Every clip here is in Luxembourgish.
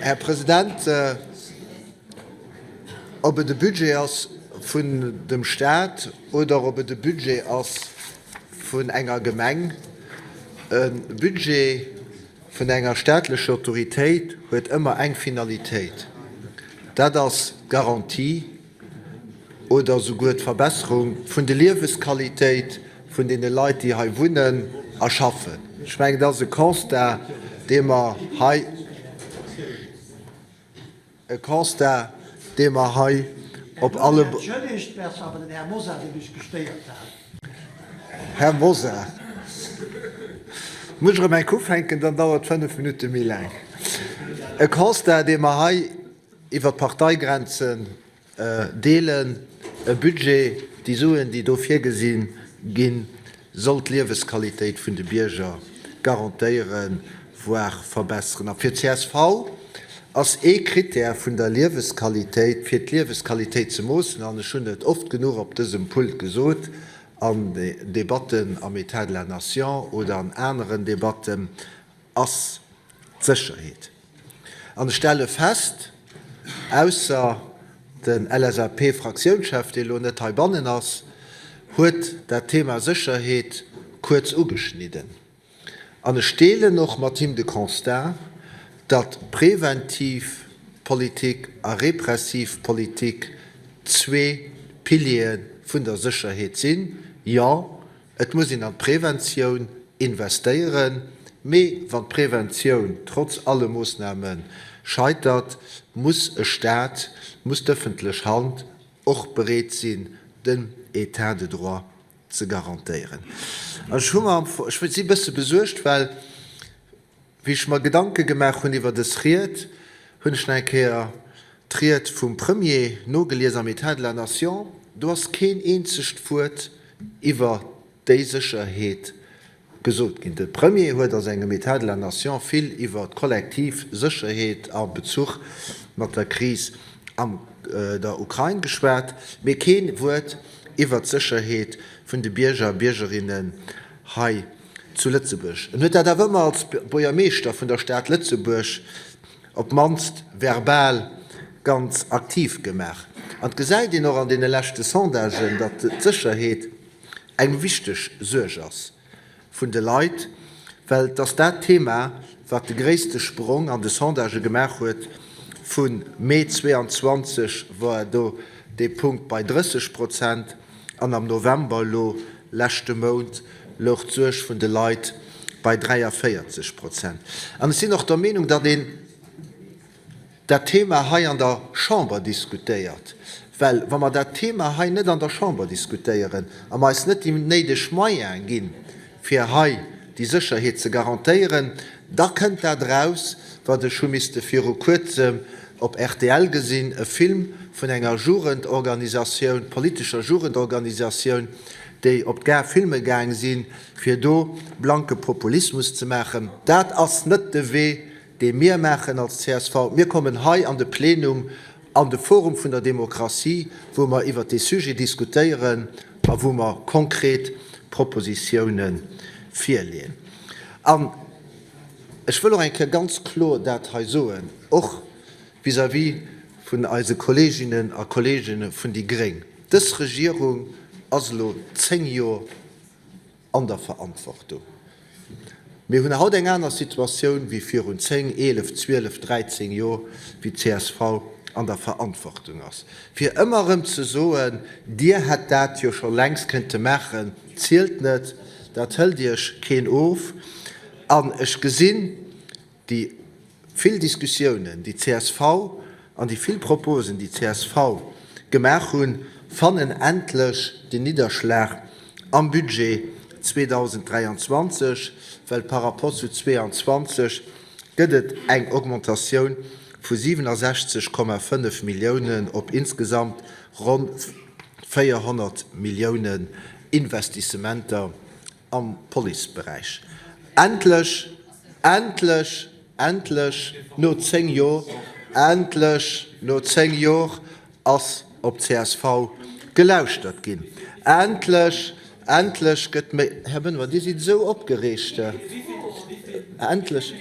Här President, ob et e Budget ass vun dem Stat oder ob et e Budget ass vun enger Gemeng, e Budget vun enger staatlecher Autoritéit huet ëmmer eng Finalitéit, dat ass d'Garantie oder souguer d'Verbesserung vun de Liewesqualitéit vun deene Leit, déi hei wunnen a schaffen. Ech mengen, dat ass e Constat, dee mer hei, e Constat, dee mer hei op alle. Entschëllegt, mä et war awer den Här Mosar, deen mech gestéiert hat. Här Mosar, muss ech erëm enk ufänken, dann dauert et fënnf Minutte méi laang. E Constat, dee mer hei iwwer d'Parteigrenzen deelen, e Budget, déi Suen, déi do virgesi ginn, soll d'Liewesqualitéit vun de Bierger garantéieren, voire verbesseren. A fir csv ass ee Krittär vun der Liewesqualitéit, fir d'Liewesqualitéit ze moossen, an ech hunn et oft genuch op dësem Pult gesot, an Debatten am État de la Nation oder an aneren Debatten, ass d'Sécherheet. An ech stelle fest, ausser den LSAP-Fraktiounschef, dee elo net heibannen ass, huet dat Thema Sécherheet kuerz ugeschnidden. An ech deelen och mat him de Constat, datt preventiv Politik a repressiv Politik zwee Piliere vun der Sécherheet sinn. Jo, Et muss een an d'Preventioun investéieren, mee wann d'Preventioun trotz alle Moossname scheitert, muss e Staat, muss d'ëffentlech Hand och bereet sinn, den État de droit ze garantéieren. An ech hu mer, ech si e bësse besuergt, well Wéi ech mer Gedanke gemaach hunn iwwer dës Ried, hunn ech nach eng Kéier d'Ried vum Premier nogelies am État de la Nation. Do ass keen eenzegt Wuert iwwer déi Sécherheet gesot ginn. De Premier huet a sengem État de la Nation vill iwwer d'kollektiv Sécherheet a Bezuch mat der Kris an der Ukrain geschwat, mee keen Wuert iwwer d'Sécherheet vun de Bierger a Biergerinnen hei zu Lëtzebuerg. En huet dat awer ëmmer als Buergermeeschter vun der Stad Lëtzebuerg op d'mannst verbal ganz aktiv gemaach. An et gesäit een och an deene leschte Sondagen, datt d'Sécherheet eng wichteg Suerg ass vun de Leit, well et ass dat Thema, wat de gréisste Sprong an de Sondagë gemaach huet. Vu Mee 22 war do dee Punkt bei 30 Prozent an am November elo, leschte Mount, louch d'Suerg vun de Leit bei 43 Prozent. An ech sinn och der Meenung, datt een dat Thema hei an der Chamber diskutéiert, well wa mer dat Thema hei net an der Chamber diskutéieren a mer eis net déi néideg Moyene ginn, fir hei déi Sécherheet ze garantéieren, da kënnt dat eraus, wat ech hu misste viru Kuerzem op rtl gesinn, e Film vun enger Jugendorganisatioun, politescher Jugendorganisatioun, déi op d'Gare filme gaang sinn, fir do blanke Populismus ze maachen. Dat ass net de Wee, dee mir maachen als csv. Mir kommen hei an de Plenum, an de Forum vun der Demokratie, wou mer iwwert dee Sujet diskutéieren a wou mer konkret Propositioune virleeën. An ech wëll och eng Kéier ganz kloer dat hei soen, och vis-à-vis vun eise Kolleeginnen a Kolleege vun déi gréng, Dës Regierung ass elo 10 Joer an der Verantwortung. Mir hunn haut eng aner Situatioun wéi virun 10, 11, 12, 13 Joer, wéi d'CSV an der Verantwortung ass. Fir ëmmer erëm ze soen, Dir hätt dat jo scho längst kënnte maachen, zielt net, dat hëlt Iech keen of. An ech gesinn, Déi vill Diskussiounen, déi csv an déi vill Proposen, déi csv gemaach hunn, fannen endlech den Nidderschlag am Budget 2023, well par rapport zu 2022 gëtt et eng Augmentatioun vu 67,5 Milliounen op insgesamt ronn 400 Milliounen Investissementer am Policeberäich. Endlech, endlech, endlech no 10 Jor, endlech no 10 Jor ass op csv gelauschtert ginn. Endlech, endlech gëtt méi, Här Benoy, Dir sidd esou opgereegt, endlech.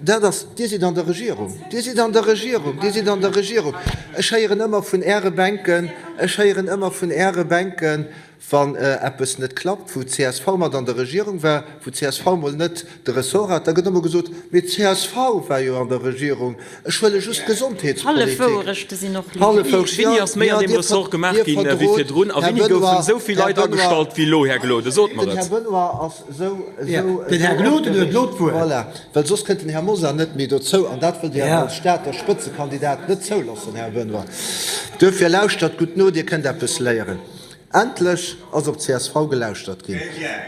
Dat ass, Dir sidd an der Regierung, Dir sidd an der Regierung, Dir sidd an der Regierung. Ech héieren ëmmer vun Äre Bänken, ech héieren ëmmer vun Äre Bänken, wann eppes net klappt, wou d'CSV mat an der Regierung war, wou d'CSV mol net de Ressort hat, da gëtt ëmmer gesot, mee d'CSV war jo an der Regierung. Ech huele just d'Gesondheetspolitik. Hallefwouerechte sinn och Hallefwourecht, Wéini ass méi an jo, deem Dir Ressort gemaach Dir ginn wéi verdrot, virdrun a Här wéini goufen Benoy, esou vill Här Leit Benoy, agestallt wéi elo, Här Gloden? Sot mer den Här et. Benoy ass esou, esou, Den Här esou Gloden huet elo opgeregt, d'Wuert. voilà, well soss kënnt den Här Mosar net méi dozou an dat wëllt Dir awer Ja. als Stater Spëtzekandidat net zouloossen, Här Benoy. Duerfir lauschtert gutt no, Dir kënnt eppes léieren. Endlech ass op csv gelauschtert ginn,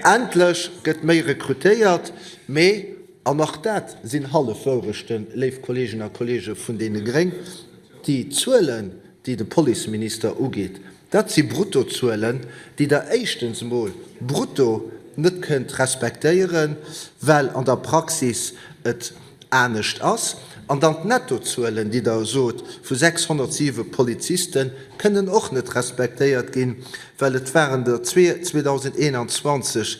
endlech gëtt méi rekrutéiert, mee, an och dat sinn Hallefwourechten, léif Kolleegen a Kollege vun deene Gréng, déi Zuelen, déi de Policeminister ugeet, dat si Bruttozuelen, déi Der éischtens emol brutto net kënnt respektéieren, well an der Praxis et anescht ass. An dann d'Nettozuelen, déi Der sot, vu 607 Polizisten, kënnen och net respektéiert ginn, well et waren der 2021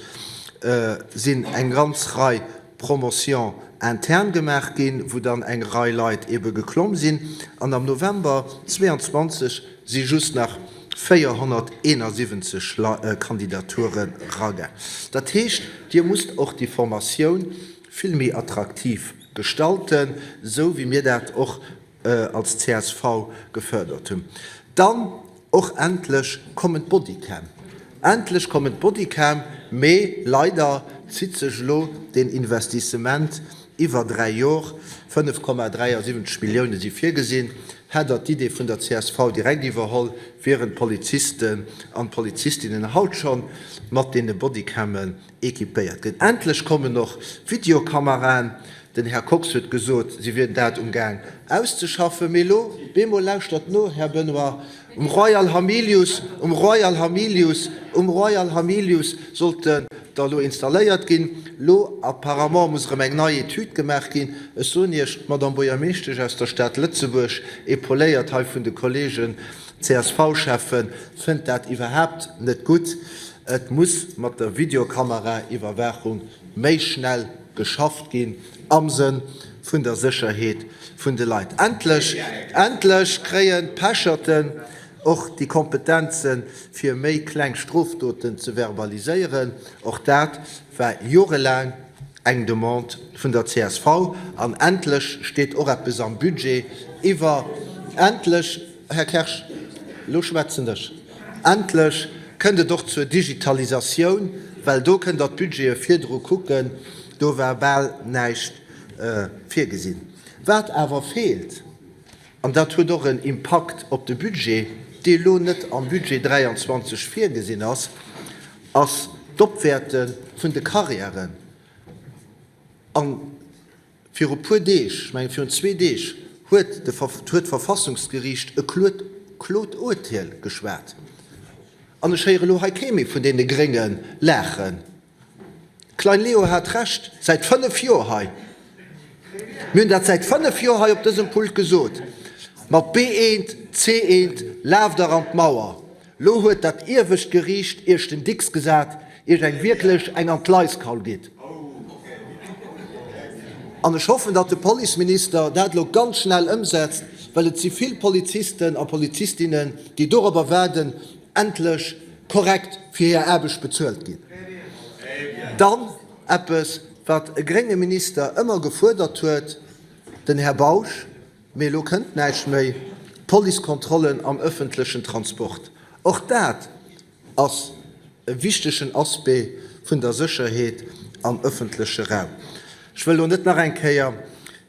sinn eng ganz Rei Promotions interne gemaach ginn, wou dann eng Rei Leit eebe geklomm sinn. An am November 22 si just nach 471 Kandidaturen eragaang. Dat heescht, Dir musst och déi Formatioun vill méi attraktiv gestalten, esou wéi mir dat och als csv gefördert hunn. Dann och endlech kommen d'Bodycam. Endlech kommen d'Bodycam, mee leider zitt sech elo deen Investissement iwwer 3 Jor. 5,73 Millioune si virgesinn. Hätt Der d'Idee vun der csv direkt iwwerholl, wieren d'Polizisten an d'Polizistinnen haut scho mat deene Bodycammen Equipéiert gëtt. Endlech kommen och Videokameraen. Den Här Kox huet gesot, si wieren dat um Gaang auszeschaffen. Mee elo bemol, lauschtert no, Här Benoy, um Royal Hamilius, um Royal Hamilius, um Royal Hamilius sollten der elo installéiert ginn. Elo apparemment muss erëm eng nei Etüd gemaach ginn. Ech soen Iech, d'Madame Buergermeeschtesch aus der Stad Lëtzebuerg, épauléiert hei vun de Kollegen CSV-Cheffen, fënnt dat iwwerhaapt net gutt. Et muss mat der Videokameraiwwerwaachung méi schnell geschafft ginn, am Sënn vun der Sécherheet vun de Leit. Endlech, endlech kréien d'Pecherten och déi Kompetenzen, fir méi kleng Strofdoten ze verbaliséieren. Och dat war jorelaang eng Demande vun der csv. An endlech steet och eppes am Budget iwwer, endlech, Här Kersch, elo schwätzen ech. Endlech kënnt et och zur Digitalisatioun, well do kënnt Der d'Budgete virdru kucken, do war bal näischt virgesinn. Wat awer feelt, an dat huet och en Impakt op de Budget, dee elo net am Budget 23 virgesinn ass, ass d'Opwäerte vun de Karriären. An Viru puer Deeg, ech mengen virun zwee Deeg, huet de huet d'Verfassungsgeriicht e kloert klot Urteel geschwat. An ech héiere lo hei kee méi vun deene Grénge laachen. Klein Leo hat Recht, säit fënnef Joer hei. Mir hunn dat säit fënnef Joer hei op dësem Pult gesot, Mat B1, C1 laaft Der an d'Mauer. Lo huet dat iewescht Geriicht iech den Dicks gesat, iech eng wierklech eng an d'Leiskaul gitt. An ech hoffen, datt de Policeminister dat elo ganz schnell ëmsetzt, well et si vill Polizisten a Polizistinnen, déi dorobber waarden, endlech korrekt fir hir Aarbecht bezuelt ginn. Dann eppes, wat e grénge Minister ëmmer gefuerdert huet, den Här Bausch, Mee elo kënnt näischt méi, Policekontrollen am ëffentlechen Transport. Och dat ass e wichtegen Aspect vun der Sécherheet am ëffentleche Raum. Ech wëll elo net nach eng Kéier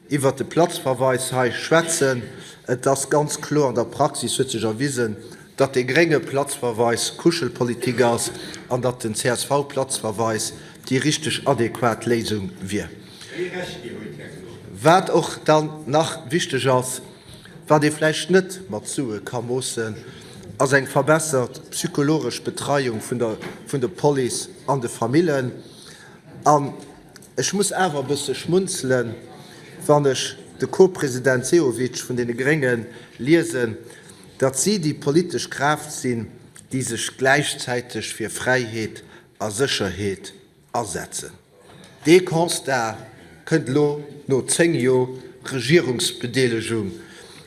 iwwert de Platzverweis hei schwätzen. Et ass ganz kloer, an der Praxis huet sech erwisen, datt dee grénge Platzverweis Kuschelpolitik ass an datt den CSV-Platzverweis déi richteg adequat Léisung wier. Wat och dann nach wichteg ass, wat ee vläicht net mat Sue ka moossen, ass eng verbessert psychologesch Betreiung vun der vun de Police an de Famillen. An ech muss awer e bësse schmunzelen, wann ech de Co-President Sehovic vun deene Grénge liesen, datt si déi politesch Kraaft sinn, déi sech gläichzäiteg fir Fräiheet a Sécherheet asetzen. Dee Constat. Kënnt elo no 10 Joer Regierungsbedeelegung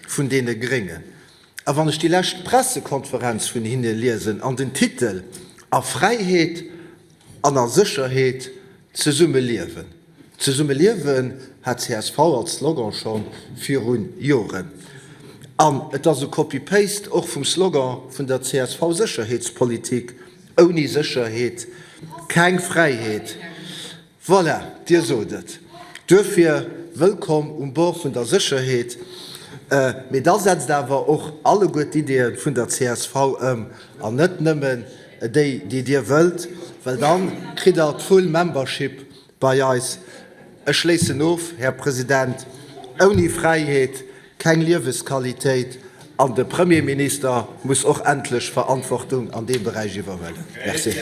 vun deene Gréngen. A wann ech déi lescht Pressekonferenz vun hinne liesen an den Titel A Fräiheet an a Sécherheet zesumme liewen. Zesumme liewen hat csv als Slogan scho viru Joren. An et ass e Copy-Paste och vum Slogan vun der CSV-Sécherheetspolitik, Ouni Sécherheet keng Fräiheet. Voilà, Dir sot et. Duerfir wëllkomm um Bord vun der Sécherheet. Mee da setzt awer och alleguer d'Ideeë vun der csv ëm an net nëmmen déi, déi Dir wëllt, well da kritt Der d'full Membership bei eis. Ech schléissen of, Här President, Ouni Fräiheet keng Liewesqualitéit an de Premierminister muss och endlech Verantwortung an deem Beräich iwwerhuelen. Merci.